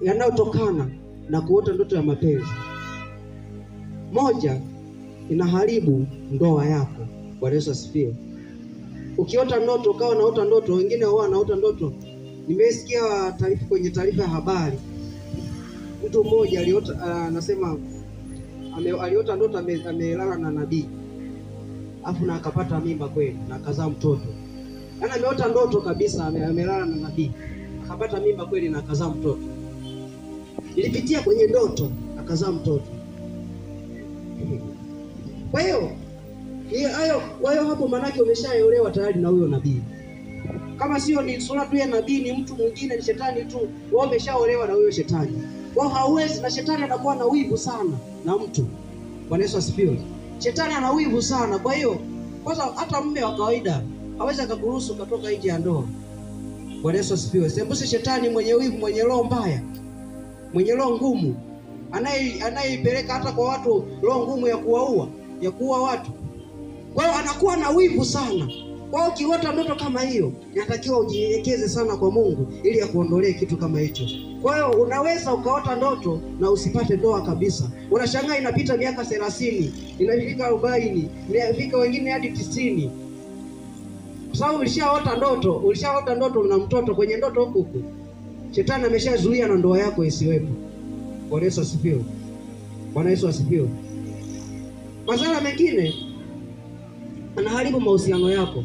yanayotokana na kuota ndoto ya mapenzi. Moja, inaharibu ndoa yako. Bwana Yesu asifiwe. Ukiota ndoto ukawa unaota ndoto, wengine wao wanaota ndoto. Nimesikia taarifa kwenye taarifa ya habari. Mtu mmoja aliota, anasema aliota ndoto amelala na nabii. Afu na akapata mimba kweli na akazaa mtoto. Yaani ameota ndoto kabisa amelala na nabii. Akapata mimba kweli na akazaa mtoto. Ilipitia kwenye ndoto akazaa mtoto. Kwa hiyo hayo hapo manake umeshaolewa tayari na huyo nabii. Kama sio ni sura tu ya nabii, ni mtu mwingine, ni shetani tu, wewe umeshaolewa na huyo shetani. Wao hauwezi, na shetani anakuwa na wivu sana na mtu. Bwana Yesu asifiwe. Shetani ana wivu sana. Kwa hiyo kwanza hata mume wa kawaida hawezi akakuruhusu kutoka nje ya ndoa. Bwana Yesu asifiwe. Sembuse shetani mwenye wivu, mwenye roho mbaya, mwenye roho ngumu, anayeipeleka hata kwa watu roho ngumu ya kuwaua, ya kuua watu. Kwa hiyo anakuwa na wivu sana. Kwa hiyo ukiota ndoto kama hiyo, inatakiwa ujinyenyekeze sana kwa Mungu ili akuondolee kitu kama hicho. Kwa hiyo unaweza ukaota ndoto na usipate ndoa kabisa. Unashangaa inapita miaka 30, inafika 40, inafika wengine hadi 90. Kwa sababu ulishaota ndoto na mtoto kwenye ndoto huko huko. Shetani ameshazuia na ndoa yako isiwepo. Bwana Yesu asifiwe. Bwana Yesu asifiwe. Madhara mengine, anaharibu mahusiano yako.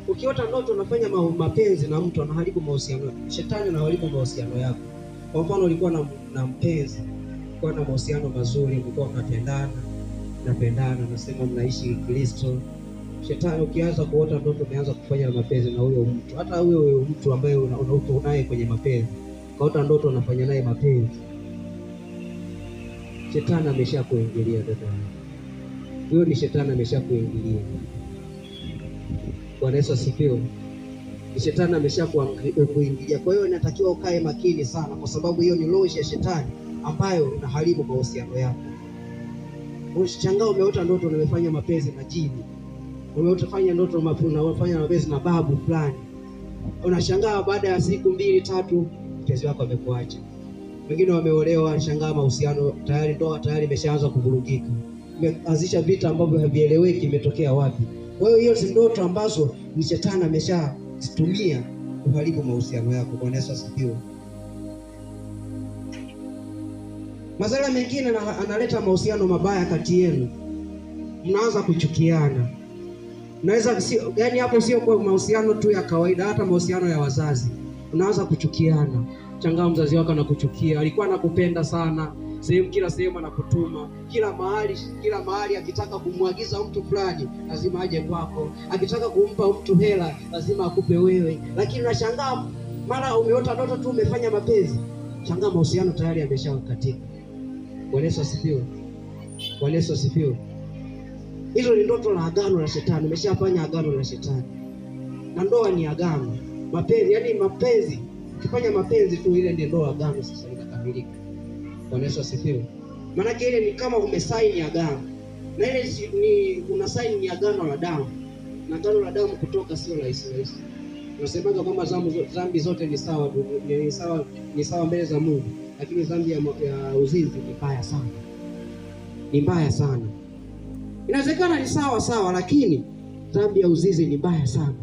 Ukiota ndoto unafanya mapenzi na mtu, anaharibu mahusiano. Shetani anaharibu mahusiano yako. Kwa mfano ulikuwa na mpenzi, ulikuwa na mahusiano mazuri, mlikuwa mnapendana, nasema mnaishi Kristo. Shetani ukianza kuota ndoto umeanza kufanya mapenzi na huyo mtu, hata huyo mtu ambaye unaye kwenye mapenzi, kaota ndoto unafanya naye mapenzi, shetani ameshakuingilia dada. Huyo ni shetani ameshakuingilia. Bwana Yesu asifiwe. Shetani ameshakuingilia. Kwa hiyo inatakiwa ukae makini sana, kwa sababu hiyo ni roho ya shetani ambayo inaharibu mahusiano yako. Usishangae umeota ndoto umefanya mapenzi na jini, umeota ndoto unafanya mapenzi na babu fulani. Unashangaa baada ya siku 2 3 mpenzi wako amekuacha. Wengine wameolewa, shangaa mahusiano tayari, ndoa tayari imeshaanza kuvurugika. Imeanzisha vita ambavyo havieleweki imetokea wapi. Kwa hiyo hiyo si ndoto ambazo ni shetani ameshazitumia kuharibu mahusiano yako. Bwana Yesu asifiwe. Madhara mengine, analeta mahusiano mabaya kati yenu. Mnaanza kuchukiana. Naweza yani hapo sio kwa mahusiano tu ya kawaida, hata mahusiano ya wazazi. Unaanza kuchukiana. Changaa mzazi wako anakuchukia, alikuwa anakupenda sana. Sehemu kila sehemu anakutuma, kila mahali akitaka kumwagiza mtu fulani lazima aje kwako, akitaka kumpa mtu hela lazima akupe wewe. Lakini unashangaa mara umeota ndoto tu umefanya mapenzi, shangaa mahusiano tayari yameshakatika. Bwana Yesu asifiwe. Bwana Yesu asifiwe. Hilo ni ndoto la agano la shetani, umeshafanya agano la shetani. Na ndoa ni agano. Mapenzi, yani mapenzi, ukifanya mapenzi tu ile ndio ndoa agano sasa inakamilika. Bwana Yesu asifiwe. Maana ile ni kama umesaini agano. Na ile ni unasaini ni agano la damu. Na agano la damu kutoka sio rahisi rahisi. Unasemaga kwamba dhambi zote ni sawa, ni sawa mbele za Mungu, lakini dhambi ya uzinzi ni mbaya sana. Ni mbaya sana. Inawezekana ni sawa sawa, lakini dhambi ya uzinzi ni mbaya sana.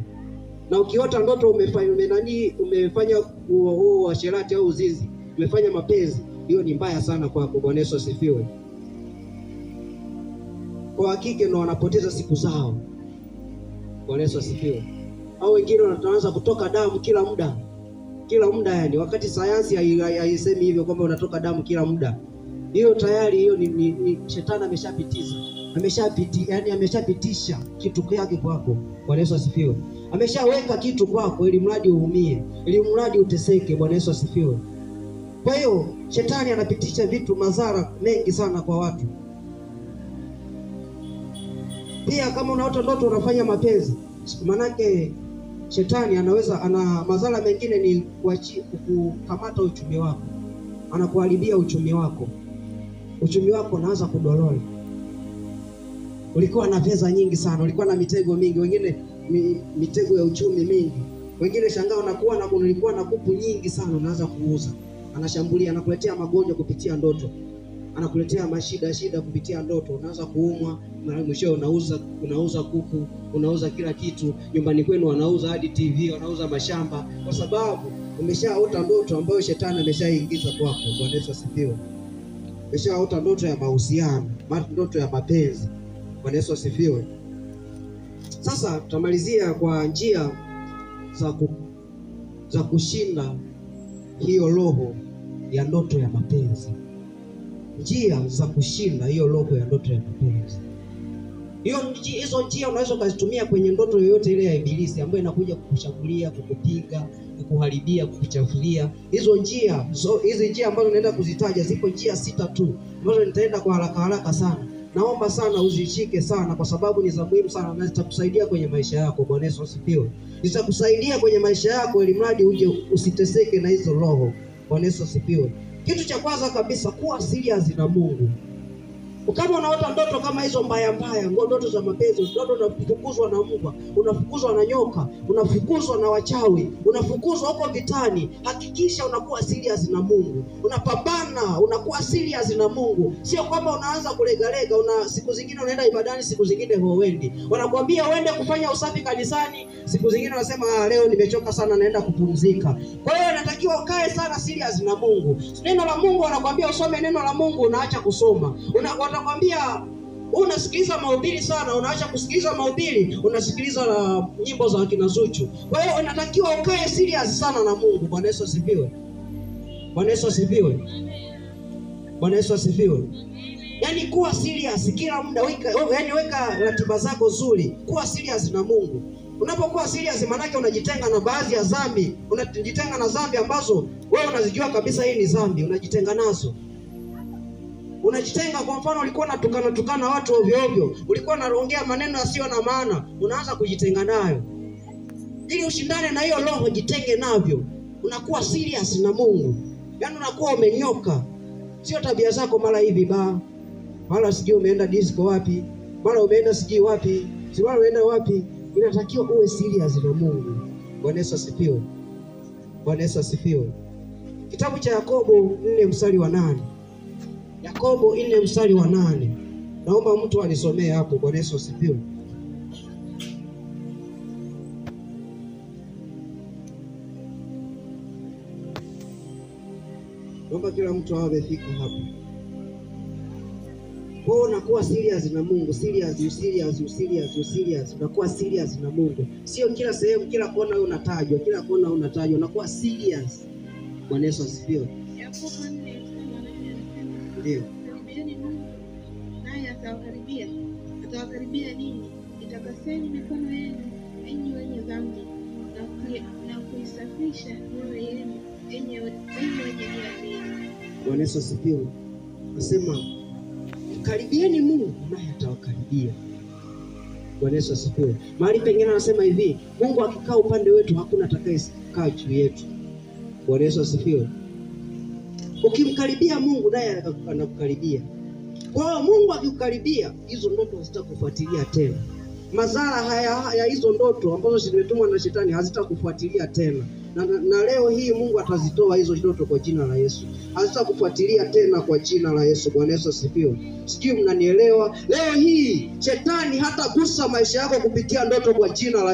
Na ukiota ndoto umefanya huo uasherati au uzinzi, umefanya mapenzi, hiyo ni mbaya sana kwako. Bwana Yesu asifiwe. Kwa hakika ndio wanapoteza siku zao. Bwana Yesu asifiwe. Au wengine wanaanza kutoka damu kila muda. Kila muda yani, wakati sayansi haisemi hivyo kwamba unatoka damu kila muda. Hiyo tayari hiyo ni shetani ameshapitiza. Yani ameshapitisha kitu kyake kwako. Bwana Yesu asifiwe. Ameshaweka kitu kwako ili mradi uumie, ili mradi uteseke. Bwana Yesu asifiwe. Kwa hiyo shetani anapitisha vitu madhara mengi sana kwa watu. Pia kama unaota ndoto unafanya mapenzi, manake shetani anaweza, ana madhara mengine ni kukamata uchumi wako. Anakuharibia uchumi wako. Uchumi wako unaanza kudorora. Ulikuwa na pesa nyingi sana, ulikuwa na mitego mingi, wengine mitego ya uchumi mingi. Wengine shangaa unakuwa na ulikuwa na kuku nyingi sana unaanza kuuza. Anashambulia, anakuletea magonjwa kupitia ndoto. Anakuletea mashida shida kupitia ndoto. Unaanza kuumwa, mara mwisho unauza kuku, unauza kila kitu. Nyumbani kwenu wanauza hadi TV, wanauza mashamba, kwa sababu umeshaota ndoto ambayo shetani ameshaingiza kwako. Bwana Yesu asifiwe. Umeshaota ndoto ya mahusiano, ndoto ya mapenzi. Bwana Yesu asifiwe. Sasa tutamalizia kwa njia za kushinda hiyo roho ya ndoto ya mapenzi. Njia za kushinda hiyo roho ya ndoto ya mapenzi. Hizo njia unaweza kuzitumia kwenye ndoto yoyote ile ya ibilisi ambayo inakuja kukushambulia, kukupiga, kukuharibia, kukuchafulia. Hizo njia, hizi njia ambazo naenda kuzitaja, zipo njia 6 tu ambazo nitaenda kwa haraka haraka sana. Naomba sana uzishike sana kwa sababu ni za muhimu sana na zitakusaidia kwenye maisha yako. Bwana Yesu asifiwe. Zitakusaidia kwenye maisha yako ili mradi uje usiteseke na hizo roho. Bwana Yesu asifiwe. Kitu cha kwanza kabisa, kuwa serious na Mungu. Kama unaota ndoto kama hizo mbaya mbaya, ndoto za mapenzi, ndoto unafukuzwa na mbwa, unafukuzwa na nyoka, unafukuzwa na wachawi, unafukuzwa huko vitani, hakikisha unakuwa serious na Mungu. Unapambana, unakuwa serious na Mungu. Sio kwamba unaanza kulegalega, siku zingine unaenda ibadani, siku zingine huendi. Wanakuambia uende kufanya usafi kanisani, siku zingine unasema leo nimechoka sana naenda kupumzika. Kwa hiyo inatakiwa ukae sana serious na Mungu. Neno la Mungu wanakuambia usome neno la Mungu, unaacha kusoma. Wanakuambia unasikiliza mahubiri sana, unaacha kusikiliza mahubiri, unasikiliza nyimbo za kina Zuchu. Kwa hiyo inatakiwa ukae serious sana na Mungu. Bwana Yesu asifiwe. Bwana Yesu asifiwe. Bwana Yesu asifiwe. Yaani kuwa serious kila muda, yaani weka ratiba zako nzuri, kuwa serious na Mungu. Unapokuwa serious maana yake unajitenga na baadhi ya dhambi, unajitenga na dhambi ambazo wewe unazijua kabisa hii ni dhambi, unajitenga nazo. Unajitenga. Kwa mfano ulikuwa unatukana watu ovyo ovyo, ulikuwa unaongea maneno yasiyo na maana, unaanza kujitenga nayo. Ili ushindane na hiyo roho, jitenge navyo. Unakuwa serious na Mungu. Yaani unakuwa umenyoka. Sio tabia zako mara hivi ba, mara sijui umeenda disco wapi, mara umeenda sijui wapi, sijui umeenda wapi. Inatakiwa uwe serious na Mungu. Bwana Yesu asifiwe. Bwana Yesu asifiwe. Kitabu cha Yakobo 4 mstari wa 8. Yakobo 4 mstari wa 8. Naomba mtu anisomee hapo. Bwana Yesu asifiwe. Naomba kila mtu awe amefika hapo. Kwa hiyo unakuwa serious na Mungu, serious, serious, serious, serious. Unakuwa serious na Mungu. Sio kila sehemu, kila kona wewe unatajwa, kila kona unatajwa, unakuwa serious. Bwana Yesu asifiwe. Yakobo 4 mstari wa 8 anasema, Ndio. Karibieni Mungu naye atawakaribia. Atawakaribia ninyi. Itakaseni mikono yenu enyi wenye dhambi, na kuisafisha mioyo yenu enyi wenye nia mbili. Bwana Yesu asifiwe. Nasema karibieni Mungu naye atawakaribia. Bwana Yesu asifiwe. Mahali pengine anasema hivi, Mungu akikaa upande wetu hakuna atakayekaa juu yetu. Bwana Yesu asifiwe. Ukimkaribia Mungu naye anakukaribia. Kwa hiyo Mungu akikukaribia, hizo ndoto hazitakufuatilia tena. Madhara haya ya hizo ndoto ambazo zimetumwa na shetani hazitakufuatilia tena. Na leo hii Mungu atazitoa hizo ndoto kwa jina la Yesu. Hazitakufuatilia tena kwa jina la Yesu. Bwana Yesu asifiwe. Sijui mnanielewa. Leo hii shetani hatagusa maisha yako kupitia ndoto kwa jina la